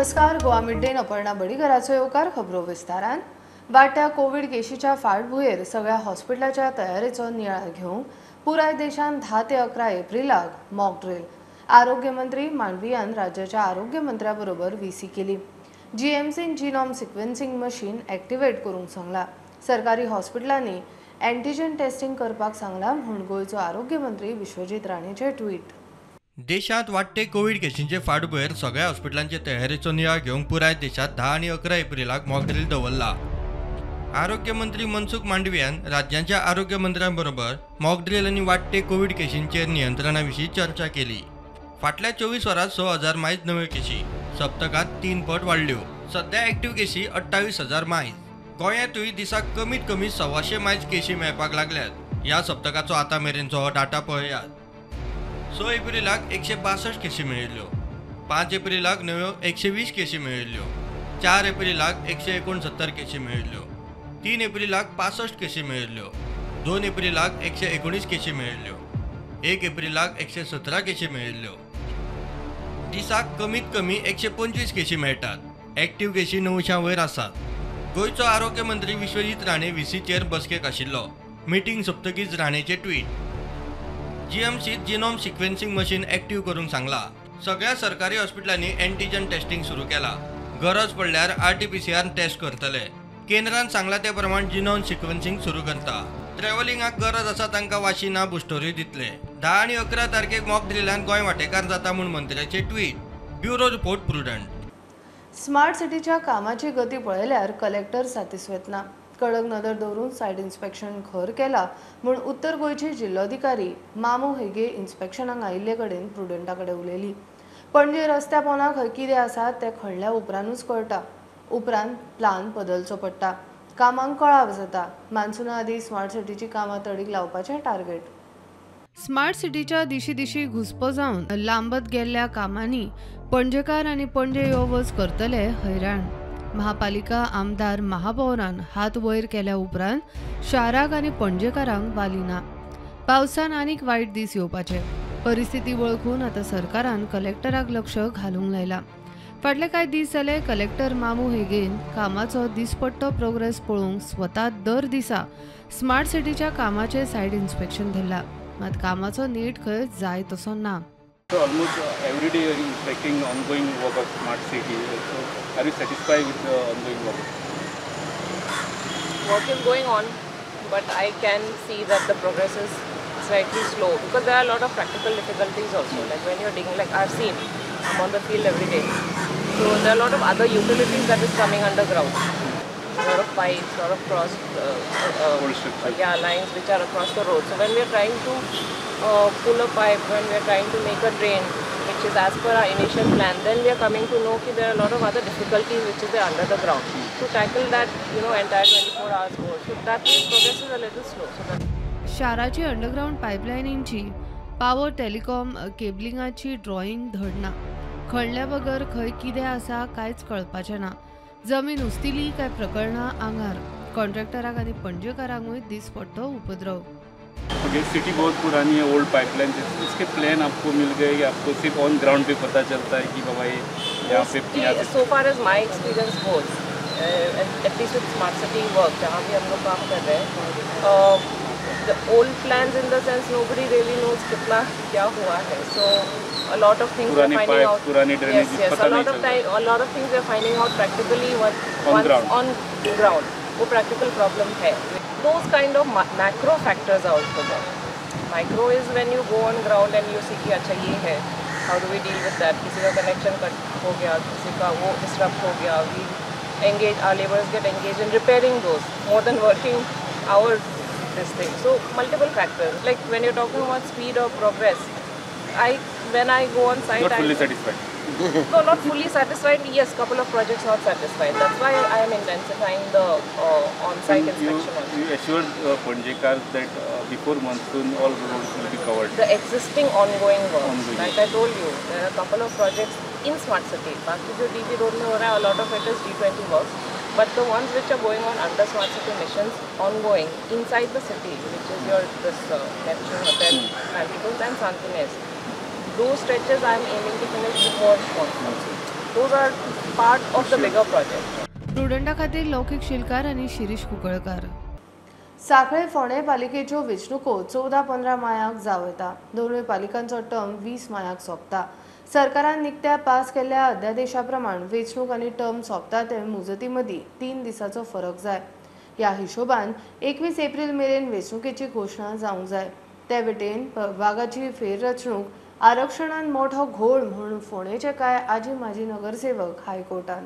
नमस्कार, गोवा मिड डेन अपर्णा बडीकराचो येवकार खबरो विस्तारान. वाडट्या कोवीड केशीच्या फाटभुंयेर सगळ्या हॉस्पिटलाच्या तयारेचो नियाळ घेवंक पुराय देशांत 10 ते 11 एप्रिलाक मॉक ड्रिल. आरोग्य मंत्री मांडवियान राज्याच्या आरोग्य मंत्र्या बरोबर व्हीसी केली. जीएमसीन जिनॉम सिक्वेन्सिंग मशीन एक्टिवेट करूंक सांगला. सरकारी हॉस्पिटलांनी अँटीजन टेस्टिंग करपाक सांगला म्हूण गोंयचो आरोग्य मंत्री विश्वजीत राणेचे ट्वीट. देशांत वाडटे कोवीड केशींचे फाटभुंयेर सगळ्या हॉस्पिटलांचे तयारेचो नियाळ घेवंक पुराय देशांत 10 आनी 11 एप्रिलाक मॉक ड्रिल दवरला. आरोग्य मंत्री मनसुख मांडवियान राज्यांच्या आरोग्य मंत्र्यांबरोबर मॉक ड्रिल आनी वाडटे कोवीड केशींचेर नियंत्रणा विशीं चर्चा केली. फाटल्या 24 वरांत 6,000 मायज नव्यो केशी, सप्तकांत 3 पट वाडल्यो. सध्या एक्टिव्ह केशी 28,000 मायज. गोंयांतूय दिसाक कमीत कमी 125 मायज केशी मेळपाक लागल्यात. ह्या सप्तकाचो आतां मेरेनचो हो डाटा पळयात. 6 एप्रिलाक 162 केशी मेळिल्ल्यो, 5 एप्रिलाक नव्यो 120 केशी मेळिल्ल्यो, 4 एप्रिलाक 169 केशी मेळिल्ल्यो, 3 एप्रिलाक 65 केशी मेळिल्ल्यो, 2 एप्रिलाक 119 केशी मेळिल्ल्यो, 1 एप्रिलाक 117 केशी मेळिल्ल्यो. दिसाक कमीत कमी 125 केशी मेळटात. एक्टिव्ह केशी 900 वयर आसात. गोंयचो आरोग्य मंत्री विश्वजीत राणे व्हीसीचेर बसकेक आशिल्लो. मिटींग सोंपतकीच राणेचे ट्वीट. जीएमसीत जिनोम सिक्वेन्सिंग मशीन एक्टिव्ह करूंक सांगला. सगळ्या सरकारी हॉस्पिटलांनी अँटीजन टेस्टिंग सुरू केला. गरज पडल्यार RT-PCR taste करतले. केंद्रान सांगला ते प्रमाण जिनोम सिक्वेन्सिंग सुरू करता. ट्रॅव्हलिंगाक गरज आसा तांकां वाशिना बुस्टरूय दितले. 10 आनी 11 तारखेक मॉक ड्रिलान गोंय वांटेकार जाता म्हूण मंत्र्याचे tweet. Bureau report, Prudent. Smart सिटीच्या कामाची गती पळयल्यार कलेक्टर सातिस्वेत ना. कडक नदर दवरून सायट इन्स्पेक्शन खर केला म्हूण उत्तर गोंयची जिल्लोधिकारी मामू हेगे इन्स्पेक्शनाक आयिल्ले कडेन प्रुडंटा कडेन उलयली. पणजे रस्त्या पोंदा खंय कितें आसा तें खणल्या उपरांतूच कळटा. उपरांत प्लान बदलचो पडटा. कामांक कळाव जाता. मान्सुना आदीं स्मार्ट सिटीची कामां तडीक लावपाचें टार्गेट. स्मार्ट सिटीच्या दिशी दिशी घुसपो जावन लांबत गेल्ल्या कामांनी पणजेकार आनी पणजे यो वच करतले हैराण. महापालिका आमदार महापौरान हात वयर केल्या उपरांत शाराक आनी पणजेकारांक वाली ना. पावसान आनीक वायट दीस येवपाचे. परिस्थिती वळखून आतां सरकारान कलेक्टराक लक्ष घालूंक लायला. फाटले कांय दीस जाले कलेक्टर मामू हेगेन कामाचो दिसपट्टो प्रोग्रेस पळोवंक स्वता दर दिसा स्मार्ट सिटीच्या कामाचें सायड इन्स्पेक्शन धरला. मात कामाचो नेट खंय जाय तसो ना. So almost every day you are inspecting ongoing work of smart city. So are you satisfied with the ongoing work? Work is going on, but I can see that the progress is slightly slow because there are a lot of practical difficulties also. Like when you're digging, like I've seen, I'm on the field every day. So there are a lot of other utilities that is coming underground. A lot of pipes, a lot of cross lines which are across the road. So when we are trying to pull a pipe, when we are trying to make a drain, which is as per our initial plan, then we are coming to know that there are a lot of other difficulties which is there under the ground. To tackle that, you know, entire 24 hours goal. So that way progress is a little slow. So that शाराची underground पायपलायनींची power telecom केबलिंगाची drawing धडना. खणल्या बगर खंय कितें आसा कांयच कळपाचें ना. जमीन उस्तिली काय प्रकरणां आंगार. कॉन्ट्रॅक्टराक आनी पणजेकारांकूय दिसपट्टो उपद्रव. ओके, सिटी बहुत पुरानी है, ओल्ड पाइपलाइन, इसके प्लान आपको मिल गए कि आपको सिर्फ ऑन ग्राउंड पे पता चलता है कि बाबा ये यहाँ pay? So far as my experience goes, at least with smart city work जहाँ भी हम लोग काम कर रहे हैं, the old plans in the sense nobody really knows कितना क्या हुआ है. So a lot of things we are finding out. पुरानी drainage, yes, a lot of time, a lot of things we are finding out practically on ground. वो practical problem है. Those kind of macro factors are also there. Micro is when you go on ground and you see कि अच्छा ये है, how do we deal with that? किसी का connection cut हो गया, किसी का वो disrupt हो Gaya. We engage, our laborers get engaged in repairing those more than working our this thing. So multiple factors. Like when you're talking about speed or progress, when I go on site, not fully satisfied. No, not fully satisfied. Yes, couple of projects not satisfied. That's why I am intensifying the on-site inspection also. You assured Panjekars that before monsoon all roads will be covered. The existing ongoing works, like I told you, there are a couple of projects in smart city. बाकी जो DB road में हो रहा है, a lot of it is G20 works. But the ones which are going on under smart city missions, ongoing inside the city, which is your this Neptune Hotel, Pantaloons and Santinez. Those stretches I am aiming to finish before monsoon. Those are part of the bigger project. प्रुडंटा खातीर लौकीक शिलकार आनी शिरीष कुंकळकार. साखळे फोंडें पालिकेच्यो वेंचणुको 14-15 मायाक जावं येता. दोनूय पालिकांचो term 20 मायाक सोंपता. सरकारान निकत्या pass केल्ल्या अध्यादेशा प्रमाण वेंचणूक आनी टर्म सोंपता ते मुजती मदीं 3 दिसाचो फरक जाय. ह्या हिशोबान 21 एप्रील मेरेन वेंचणुकेची घोशणा जावंक जाय. ते वटेन प्रभागाची फेररचणूक आरक्षणान मोठो घोळ म्हूण फोंडेचे कांय आजी माजी नगरसेवक हायकोर्टान.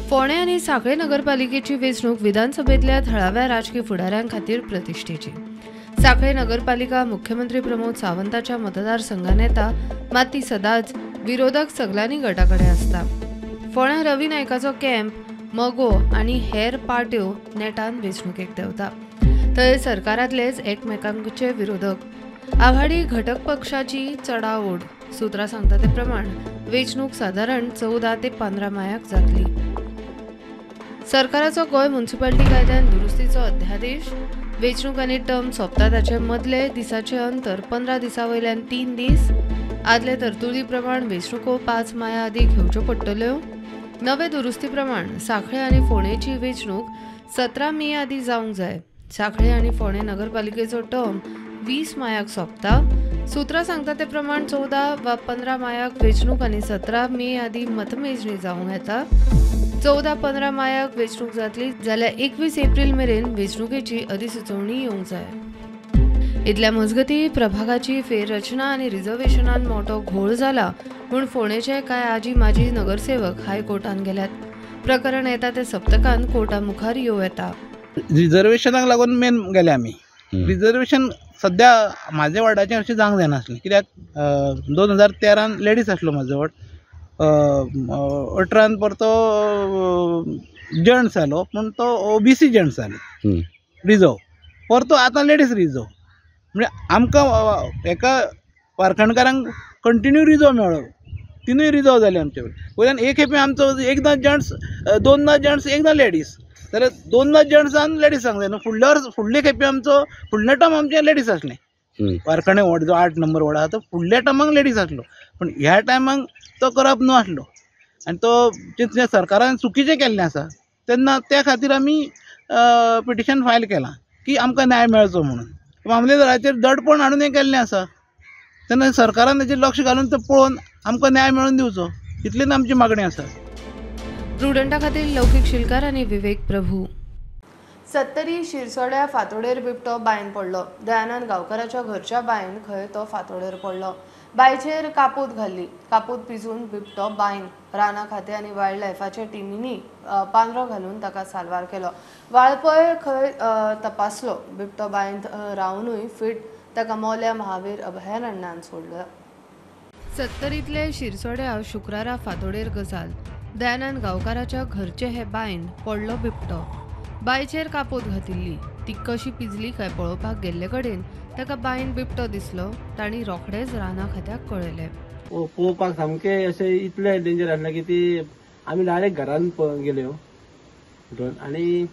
फोंडें आनी साखळे नगरपालिकेची वेंचणूक विधानसभेंतल्या थळाव्या राजकी फुडाऱ्यां खातीर प्रतिश्ठेची. साखळे नगरपालिका मुख्यमंत्री प्रमोद सावंताच्या मतदारसंघान येता, मात ती सदांच विरोधक सगल्यांनी गटा कडेन आसता. फोंड्यां रवी नायकाचो कॅम्प, मगो आनी हेर पार्ट्यो नेटान वेंचणुकेक देंवता. थंय सरकारांतलेच एकमेकांचे विरोधक. आघाडी घटक पक्षाची चडाओढ. सुत्रां सांगता ते प्रमाण वेंचणूक सादारण 14 ते 15 मायाक जातली. सरकाराचो गोंय म्युनिसिपालिटी कायद्यान दुरुस्तीचो अध्यादेश, वेंचणूक आनी टर्म सोंपता ताचे मदले दिसाचे अंतर 15 दिसां वयल्यान 3 दीस, आदले तरतुदी प्रमाण वेंचणुको 5 माया आदीं घेवच्यो पडटल्यो. नवे दुरुस्ती प्रमाण साखळे आनी फोंडेची वेंचणूक 17 मे आदीं जावंक जाय. साखळे आनी फोंडें नगरपालिकेचो टर्म 20 मायाक सोंपता. सुत्रां सांगता ते प्रमाण 14 वा 15 मायाक वेंचणूक आनी 17 मे आदीं मतमेजणी जावंक येता. 14-15 मायाक वेंचणूक जातली जाल्यार 21 एप्रील मेरेन वेंचणुकेची अधिसुचोवणी येवंक जाय. इतल्या मजगती प्रभागाची फेररचना आनी रिझर्वेशनान मोठो घोळ जाला म्हूण फोंडेचे कांय आजी माजी नगरसेवक हायकोर्टान गेल्यात. प्रकरण येता ते सप्तकान कोर्टा मुखार येवं येता. रिझर्वेशनाक लागून मेन गेले आमी. रिझर्वेशन सद्या म्हाजे वॉर्डाचें अशें जावंक जायनासलें, कित्याक 2013 लेडीज आसलो म्हाजो वॉर्ड, 18 परतो जेंट्स जालो, पूण तो ओबीसी जेंट्स जाले रिजर्व, परतो आतां लेडीज रिजर्व. म्हणजे आमकां एका वारखंडकारांक कंटिन्यू रिजर्व मेळ्ळो, तिनूय रिजर्व जाले आमचे. वयल्यान एक खेपे आमचो एकदां जेंट्स, दोनदां जेंट्स, एकदां लेडीज, जाल्यार दोनदां जेंट्सान लेडीजांक जाय न्हू. फुडल्या वर्स फुडले खेपे आमचो फुडल्या टर्म आमचें लेडीज आसलें. वारखंडे वॉर्ड जो 8 नंबर वॉर्ड आसा तो फुडल्या टर्माक लेडीज आसलो, पूण ह्या टायमाक तो करप न्हू आसलो आनी तो जें सरकारान चुकीचें केल्लें आसा तेन्ना त्या खातीर आमी पिटिशन फायल केलां की आमकां न्याय मेळचो म्हणून. मामलेदाराचेर दडपण हाडून हें केल्लें आसा, तेन्ना सरकारान ताचेर लक्ष घालून तो पळोवन आमकां न्याय मेळोवन दिवचो, इतलीच आमची मागणी आसा. प्रुडंटा खातीर लौकीक शिलकार आनी विवेक प्रभू. सत्तरी शिरसोड्या फातोडेर बिबटो बांयन पडलो. दयानंद गांवकाराच्या घरच्या बांयन खंय तो फातोडेर पडलो. बांयचेर कापूत घाल्ली, कापूत पिजून बिबटो बांयन. राना खातें आनी वायल्ड लायफाच्या टिमींनी पांदरो घालून ताका साल्वार केलो. वाळपय खंय तपासलो. बिबटो बांयंत रावनूय फिट ताका मोल्या महावीर अभयारण्यान सोडलो. सत्तरींतले शिरसोड्या शुक्रारा फातोडेर गजाल. दयानंद गांवकाराच्या घरचे हे बांयन पडलो बिबटो. बांयचेर कापोत घातिल्ली, ती कशी पिजली काय पळोवपाक गेल्ले कडेन ताका बांयन बिबटो दिसलो. तांणी रोखडेच राना खात्याक कळयलें. पळोवपाक सामकें अशें इतलें डेंजर आसलें की ती आमी डायरेक्ट घरान गेल्यो उठून आनी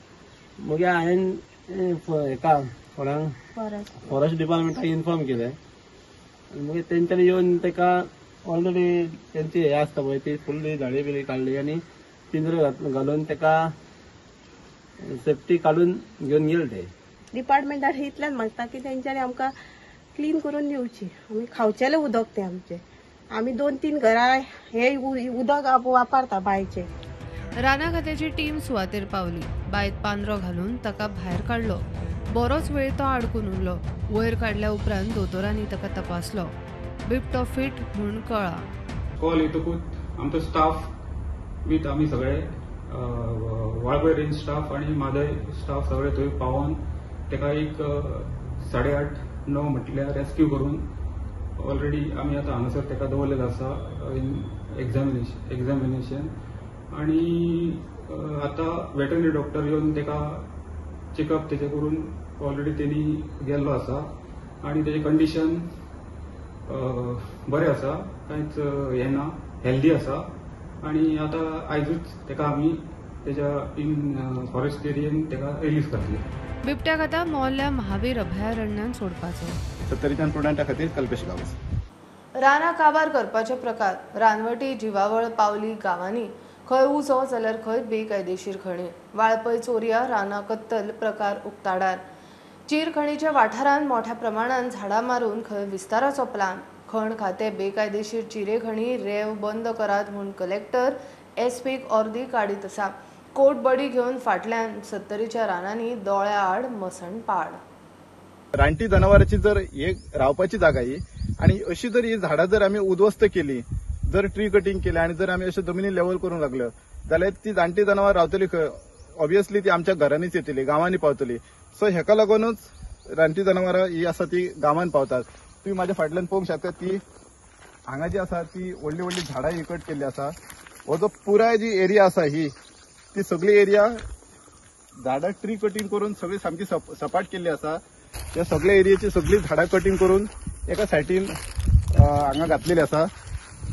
मागीर हांवें हेका कोणाक फॉरेस्ट डिपार्टमेंटाक इन्फॉर्म केलें आनी मागीर तेंच्यांनी येवन तेका ऑलरेडी तेंची हें आसता पळय ती फुल्ली झाडी बिडी काडली आनी पिंजरो घालून तेका सेफ्टी काडून घेवन गेले ते. डिपार्टमेंटार इतल्यान मागता की तेंच्यांनी आमकां क्लीन करून दिवची. आमी खावचेलें उदक तें आमचें, आमी 2-3 घरां हे उदक वापरता बांयचें. राना खात्याची टीम सुवातेर पावली. बांयत पांदरो घालून ताका भायर काडलो. बरोच वेळ तो आडकून उरलो. वयर काडल्या उपरांत दोतोरांनी ताका तपासलो. बिबटो फिट म्हूण कळ्ळा. कॉल येतकूच आमचो स्टाफ वीथ आमी सगळे वाळपय रेंज स्टाफ आनी म्हादय स्टाफ सगळे थंय पावोन ताका एक 8:30-9 म्हटल्यार रेस्क्यू करून ऑलरेडी आमी आतां हांगासर ताका दवरलेलो आसा इन एग्जामिनेशन आनी आतां वेटरनरी डॉक्टर येवन ताका चेकअप तेजे करून ऑलरेडी तेणी गेल्लो आसा आनी तेजें कंडिशन बरें आसा, कांयच हें ना, हेल्दी आसा आनी आतां आयजूच ताका आमी तेज्या इन फॉरेस्ट एरियेन ताका रिलीज करतले. बिबट्याक आतां मोर्ल्या महावीर अभयारण्यान सोडपाचो. सत्तरीच्यान प्रुडंटा खातीर कल्पेश गांवस. रानां काबार करपाचे प्रकार रानवटी जिवावळ पावली गांवांनी खंय उजो जाल्यार खंय बेकायदेशीर खणी वाळपय चोरया रानां कत्तल प्रकार उक्ताडार चिरखणीच्या वाठारांत मोठ्या प्रमाणात झाडां मारून खंय विस्ताराचो प्लान खण खाते बेकायदेशीर चिरेखणी रेव बंद करात म्हूण कलेक्टर एसपीक ऑर्दी काडीत आसा. कोट बडी घेवन फाटल्यान सत्तरीच्या रानांनी दोळ्या आड मसण पाड. रानटी जनावरांची जर एक रावपाची जागा ही आनी अशी जर ही झाडां जर आमी उद्ध्वस्त केली, जर ट्री कटिंग केले आनी जर आमी अशें जमिनी लेवल करूंक लागलो जाल्यार ती जाणटी जनावर रावतली खंय? ऑब्वियसली ती आमच्या घरांनीच येतली, गांवांनी पावतली. सो हेका लागूनच रानटी जनावरां ही आसा ती गांवांत पावतात. तुमी म्हाज्या फाटल्यान पळोवंक शकता ती हांगा जी आसा ती व्हडली व्हडली झाडां ही कट केल्ली आसा. हो जो पुराय जी एरिया आसा ही ती सगळी एरिया झाडां ट्री कटिंग करून सगळी सामकी सपाट केल्ली आसा. ह्या सगळ्या एरियेची सगळी झाडां कटिंग करून एका सायडीन हांगा घातलेली आसा.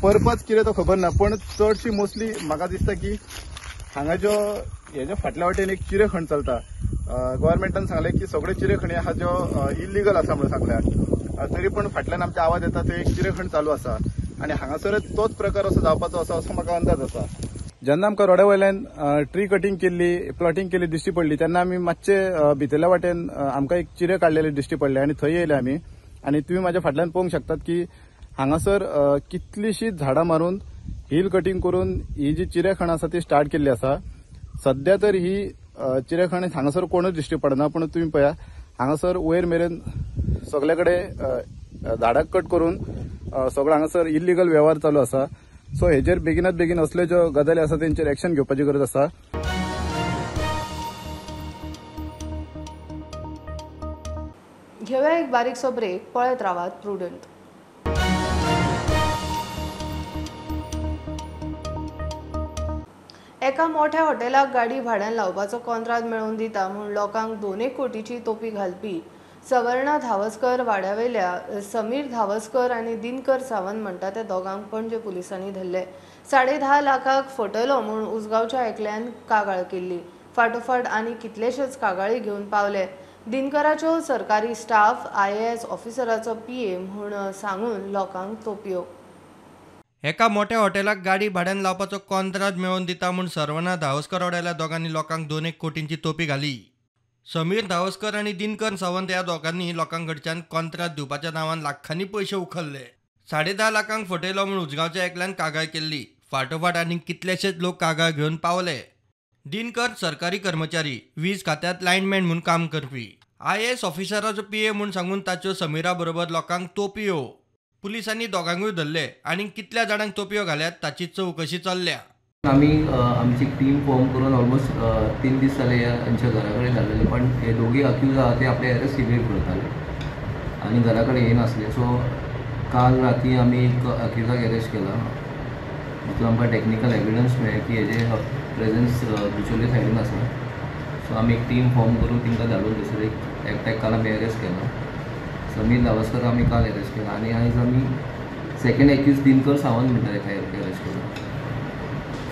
पर्पज कितें तो खबर ना, पण चडशी मोस्टली म्हाका दिसता की हांगा ज्यो हेज्या फाटल्या वाटेन एक चिरेखण चलता. गव्हर्मेंटान सांगलें की सगळे चिरेखणी आहा ज्यो इलिगल आसा म्हणून सांगल्या, तरी पण फाटल्यान आमचे आवाज येता ते एक चिरेखण चालू आसा आनी हांगासर तोच प्रकार असो जावपाचो आसा असो म्हाका अंदाज आसा. जेन्ना आमकां रोड्या वयल्यान ट्री कटिंग केल्ली, प्लॉटिंग केल्ली दिश्टी पडली तेन्ना आमी मातशे भितरल्या वाटेन आमकां एक चिरे काडलेले दिश्टी पडले आनी थंय येयले आमी. आनी तुमी म्हाज्या फाटल्यान पळोवंक शकतात की हांगासर कितलीशीं झाडां मारून हिल कटिंग करून ही जी चिरेखण आसा ती स्टार्ट केल्ली आसा. सद्या तर ही चिरेखण हांगासर कोणूच दिश्टी पडना, पूण तुमी पळया हांगासर वयर मेरेन सगळे कडेन झाडां कट करून सगळो हांगासर इलिगल वेव्हार चालू आसा. सो हेजेर बेगिनात बेगीन असल्यो ज्यो गजाली आसा तेंचेर एक्शन घेवपाची गरज आसा. घेवया एक बारीकसो ब्रेक, पळयत रावात प्रुडंट. एका मोठ्या हॉटेलाक गाडी भाड्यान लावपाचो कॉन्त्राद मेळोवन दिता म्हूण लोकांक 2 कोटीची तोपी घालपी सवर्णा धावस्कर वाड्यावेल्या समीर धावस्कर आनी दिनकर सावंत म्हणटा त्या दोगांक पणजे पुलिसांनी धरले. 10.5 लाखाक फटयलो म्हूण उसगांवच्या एकल्यान कागाळ केल्ली. फाटोफाट आनी कितलेशेच कागाळी घेवन पावले. दिनकराचो सरकारी स्टाफ IAS ऑफिसराचो PA म्हूण सांगून लोकांक तोपयो. एका मोठ्या हॉटेलाक गाडी भाड्यान लावपाचो कॉन्त्राद मेळोवन दिता म्हूण सर्वना धावस्कर वाड्यावेल्या दोगांनी लोकांक 2 कोटींची तोपी घाली. समीर धावस्कर आनी दिनकर सावंत ह्या दोगांनी लोकांकडच्यान कॉन्त्राद दिवपाच्या नांवान लाखांनी पयशे उखल्ले. 10.5 लाखांक फटयलो म्हूण उजगांवच्या एकल्यान कागाळ केल्ली. फाटोफाट आनी कितलेशेच लोक कागाळ घेवन पावले. दिनकर सरकारी कर्मचारी, वीज खात्यांत लायनमॅन म्हूण काम करपी, IAS ऑफिसराचो PA म्हूण सांगून ताच्यो समीरा बरोबर लोकांक तोपयो. पुलिसांनी दोगांकूय धरले आनी कितल्या जाणांक तोपयो घाल्यात ताची चवकशी चल्ल्या. आमी आमची टीम फॉर्म करून ऑलमोस्ट 3 दीस जाले यांच्या घरा कडेन धाडलेले, पण हे दोगी अक्यूज आहा ते आपले एरेस्ट इवेड करताले आनी घरा कडेन येनासले. सो काल राती आमी एक अक्युजाक एरेस्ट केला, जितून आमकां टॅक्निकल एविडन्स मेळ्ळें की हेजे प्रेजन्स बिचोले सायडीन आसा. सो आमी एक टीम फॉर्म करून तांकां धाडून थंयसर एक एकट्याक काल आमी एरेस्ट केला. समीर धावस्कर आमी काल एरेस्ट केला आनी आयज आमी सेकंड एक्यूज दिनकर सावंत म्हणटा तेका एरेस्ट केला.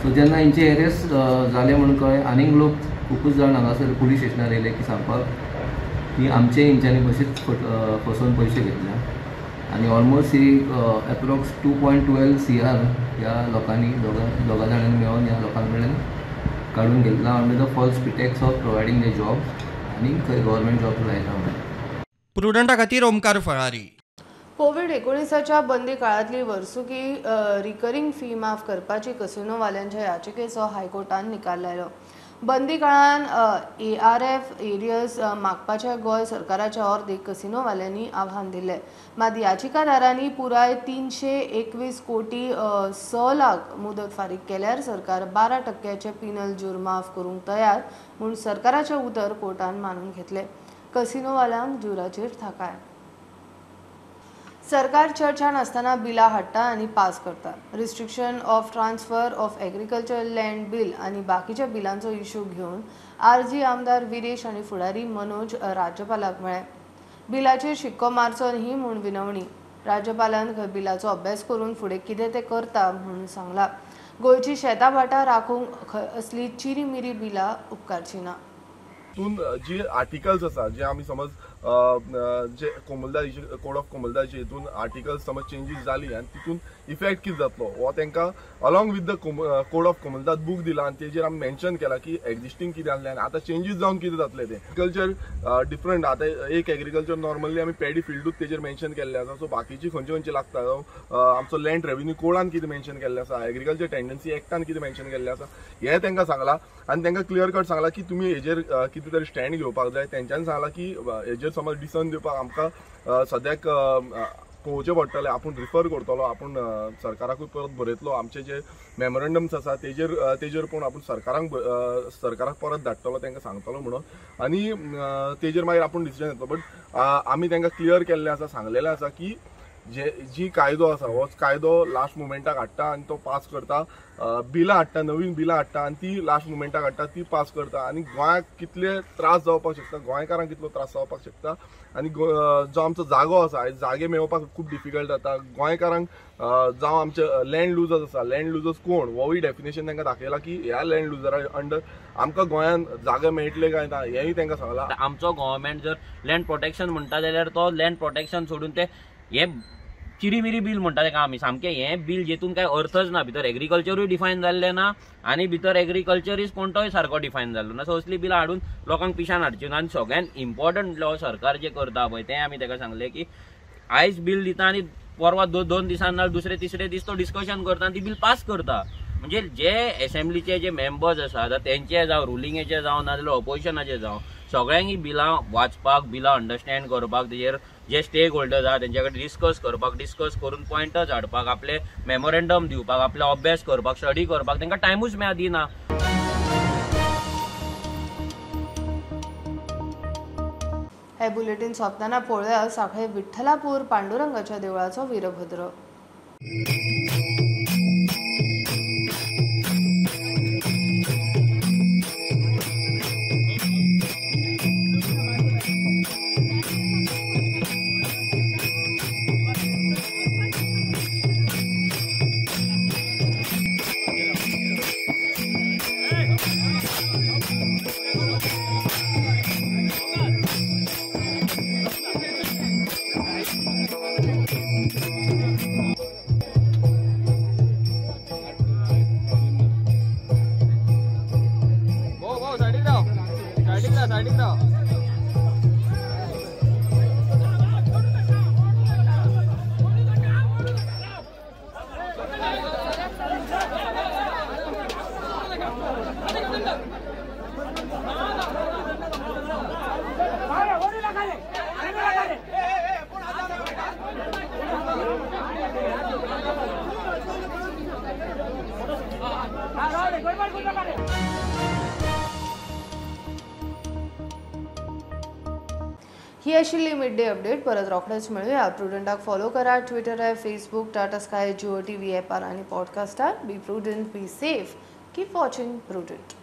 सो जेन्ना हेंचे एरेस्ट जाले म्हणून कळ्ळें आनीक लोक खुबूच जाण हांगासर पुलीस स्टेशनार येयले की सांगपाक की आमचे हेंच्यांनी बशेच फसोवन पयशे घेतल्या आनी ऑलमोस्ट ही एप्रोक्स 2.12 CR ह्या लोकांनी दोगा जाणांनी मेळोवन ह्या लोकां कडल्यान काडून घेतला under the false pretext of providing the job आनी खंय गव्हर्मेंट जॉब लायता म्हणून. प्रुडंटा खातीर ओमकार फळारी. कोविड-19च्या बंदी काळांतली वर्सुकी रिकरिंग फी माफ करपाची कसिनोवाल्यांच्या याचिकेचो हायकोर्टान निकाल लायलो. बंदी काळान ARF एरियर्स मागपाच्या गोंय सरकाराच्या अर्दीक कसिनोवाल्यांनी आव्हान दिलें. मात याचिकादारांनी पुराय 321 कोटी 6 लाख मुदत फारीक केल्यार सरकार 12% पिनल जूर माफ करूंक तयार म्हूण सरकाराचें उतर कोर्टान मानून घेतलें. कसिनोवाल्यांक जुराचेर थाकाय. सरकार चर्चा नासतना बिलां हाडटा आनी पास करता. Restriction of transfer of agriculture land bill आनी बाकीच्या बिलांचो इश्यू घेवन आरजी आमदार विरेश आनी फुडारी मनोज राज्यपालाक मेळ्ळे. बिलाचेर शिक्को मारचो न्ही म्हूण विनवणी. राज्यपालान खंय बिलाचो अभ्यास करून फुडें कितें तें करता म्हूण सांगलां. गोंयची शेतां भाटां राखूंक खंय असली चिरीमिरी बिलां उपकारची ना. जी आर्टिकल्स आसा जे आमी समज जे कोमुलदादीचे कोड ऑफ कोमुलदादीचे हितून आर्टिकल्स समज चेंजीस जाली आनी तितून इफेक्ट कितें जातलो हो तांकां along with the code of Comunidade book दिला आनी तेजेर आमी मेन्शन केला की एग्जिस्टींग कितें आसलें आनी आतां चेंजीस जावन कितें जातलें तें. एग्रीकल्चर डिफरंट, आतां एक एग्रीकल्चर नॉर्मली आमी पेडी फिल्डूच तेजेर मेन्शन केल्लें आसा, सो बाकीची खंयचे खंयचे लागता, आमचो लँड रेवेन्यू कोडान कितें मेन्शन केल्लें आसा, एग्रीकल्चर टेंडन्सी एक्टान कितें मेन्शन केल्लें आसा हें तांकां सांगलां आनी तांकां क्लियर कट सांगलां की तुमी हेजेर कितें तरी स्टँड घेवपाक जाय. तेंच्यांनी सांगलां की हेजेर समज डिसन दिवपाक आमकां सद्याक पळोवचें पडटलें, आपूण रिफर करतलो, आपूण सरकाराकूय परत बरयतलो, आमचे जे मेमोरंडम्स आसा तेजेर तेजेर पळोवन आपूण सरकाराक परत धाडटलो, तांकां सांगतलो म्हणून आनी तेजेर मागीर आपूण डिसिजन घेतलो. बट आमी तांकां क्लियर केल्लें आसा, सांगलेलें आसा की जे जी कायदो आसा हो कायदो लास्ट मुमेंटाक हाडटा आनी तो पास करता, बिलां हाडटा, नवीन बिलां हाडटा आनी ती लास्ट मुमेंटाक हाडटा, ती पास करता आनी गोंयाक कितले त्रास जावपाक शकता, गोंयकारांक कितलो त्रास जावपाक शकता आनी जो आमचो जागो आसा जागे मेळोवपाक खूब डिफिकल्ट जाता गोंयकारांक. जावं आमचे लँड लुजर्स आसा, लँड लुजर्स कोण होवूय डेफिनेशन तांकां दाखयलां की ह्या लँड लुजरा अंडर आमकां गोंयांत जागे मेळटले काय ना हेंय तांकां सांगलां. आमचो गव्हर्मेंट जर लँड प्रोटेक्शन म्हणटा जाल्यार तो लँड प्रोटेक्शन सोडून ते हे चिरीमिरी बील म्हणटा तेका आमी, सामकें हें बील जेतून कांय अर्थच ना, भितर एग्रीकल्चरूय डिफायन जाल्लें ना आनी भितर एग्रीकल्चर is कोणतोय सारको डिफायन जाल्लो ना. सो असली बिलां हाडून लोकांक पिशान हाडची ना. आनी सगळ्यान इम्पॉर्टंट म्हणल्यार सरकार जें करता पळय तें आमी तेका सांगलें की आयज बील दिता आनी परवा दोन दिसान ना दुसरे तिसरे दीस तो डिस्कशन करता आनी ती बील पास करता. म्हणजे जे एसेंब्लीचे जे मेंबर्स आसा आतां तेंचे जावं रुलिंगेचे जावं नाजाल्यार ऑपोजिशनाचे जावं सगळ्यांक ही बिलां वाचपाक, बिलां अंडरस्टँड करपाक, तेजेर जे स्टेक होल्डर्स आसा तेंच्या कडेन डिस्कस करपाक, डिस्कस करून पॉयंटर्स हाडपाक, आपले मेमोरेंडम दिवपाक, आपले अभ्यास करपाक, स्टडी करपाक तेंकां टायमूच मेळा दिना. हे बुलेटीन सोंपतना पळोवया सांखळे विठ्ठलापूर पांडुरंगाच्या देवळाचो वीरभद्र. ही आशिल्ली मिड डे अपडेट. परत रोखडेच मेळुया. प्रुडंटाक फॉलो करा Twitter, Facebook, Tata Sky, Jio TV ॲपार आनी पॉडकास्टार. Be prudent, be safe, keep watching Prudent.